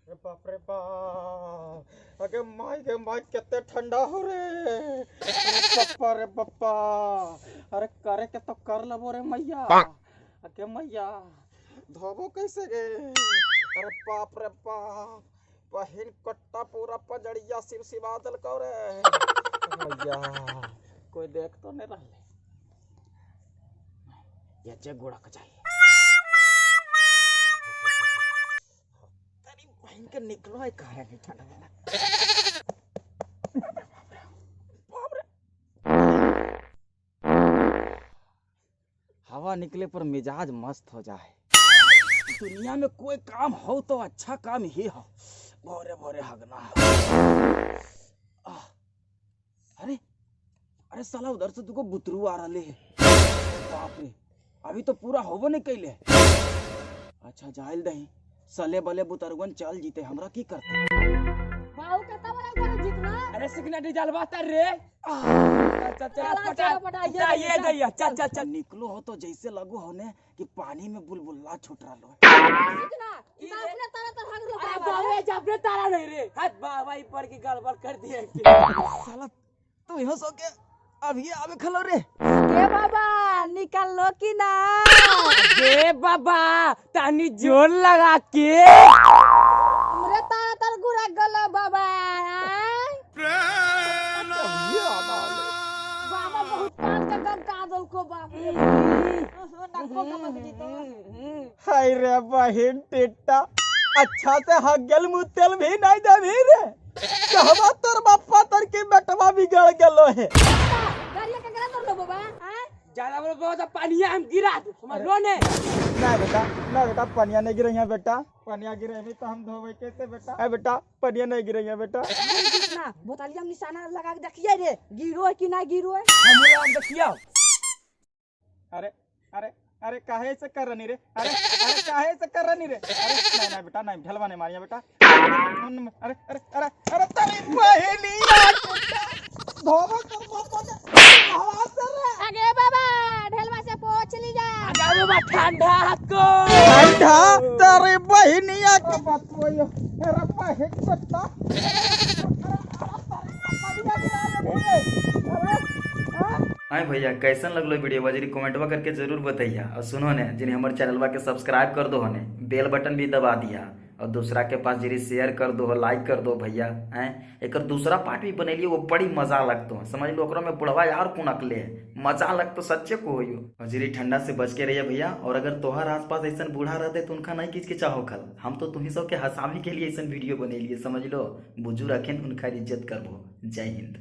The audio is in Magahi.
बाप रे बाप, अगे माई गे माई कितने ठंडा हो रे। पप्पा रे पप्पा, अरे करे के तो कर लबो रे मैया। अगे मैया धोबो कैसे गे। अरे बाप रे बाप, बहिन कट्टा पूरा पजड़िया सिर सिवा दल को रे मैया। कोई देख तो नहीं रहा। ये जे गोड़ा का चाहिए तेरी बहन के निकलो है कहाँ नहीं ठंडा वाला। हवा निकले पर मिजाज मस्त हो जाए। दुनिया में कोई काम हो तो अच्छा काम ही हो। भोरे भोरे हगना। अरे अरे साला उधर से तुको बुतरू आ रहा है। बाप रे, अभी तो पूरा होबो नहीं कैले। अच्छा जाइल दही सले बले बुतरुगन चल जीते, हमरा की करते। बाऊ कता वाला करे जीतना। अरे सिकना डीजल बात रे। चल चल पटा ये दैया। चल चल चल निकलो हो तो जैसे लगो हो ने कि पानी में बुलबुला छूट रहा हो। सिकना अपने तारा तर हग लो। अरे बाबे जबरे तारा नहीं रे। हाथ बाबा ई पर की गड़बड़ कर दिए साला। तू यहाँ सो के अभी आवे खलो रे। के बाबा निकल लो कि ना। गे बाबा तानी जोर लगा के हमरे तारा तर गुरा गलो बाबा। बाबा बहुत कान का गम का दल को बाप रे। नाको का मत जीतो। हाय रे बहिन टेटा, अच्छा से हगल मुतेल भी नहीं देभी रे। कहवा तोर बापा तर के बेटवा बिगड़ गेलो है। गाड़िया के करा तोर लो बाबा। हां ज्यादा बोलो बहुत पानी हम गिरा दू समझ लो ने। ना बेटा ना बेटा, पनिया नहीं गिरे यहाँ बेटा। पनिया गिरे भी तो हम धोवे कैसे बेटा। ए बेटा पनिया नहीं गिरे यहाँ बेटा। ना बोतलिया में निशाना लगा के देखिए रे, गिरो है कि ना गिरो है। हम देखियो। अरे अरे अरे काहे से कर रही रे। अरे अरे काहे से कर रही रे। अरे नहीं नहीं बेटा नहीं, ढलवा नहीं मारिया बेटा। अरे अरे अरे अरे तेरी बहेली धोबो कर बापा के हवा से रे। अगे बाबा ढलवा से पोछ ली जा। अगे बाबा ठंडा को ठंडा तेरी बहनिया के बात होयो। अरे बहन कुत्ता। आए भैया कैसन लगलो वीडियो बजरी कमेंटवा करके जरूर बताइया। और सुनो ने जिन्हें हमारे चैनलवा के सब्सक्राइब कर दो होने, बेल बटन भी दबा दिया और दूसरा के पास जरी शेयर कर दो, लाइक कर दो भैया। हैं एक दूसरा पार्ट भी बनेलिए, वो बड़ी मजा लगतो है समझ लो। ओकरा में बुढ़वा यार कुनकले मजा लगतो सच्चे को हो। और जरी ठंडा से बच के रहिए भैया। और अगर तोहर आसपास ऐसा बूढ़ा रहते तो उनका नहीं किच के चाहो खल। हम तो तुम्ही सबके हंसावे के लिए ऐसा वीडियो बनेलिए समझ लो। बुजुर्ग रखें उनका इज्जत करबो। जय हिंद।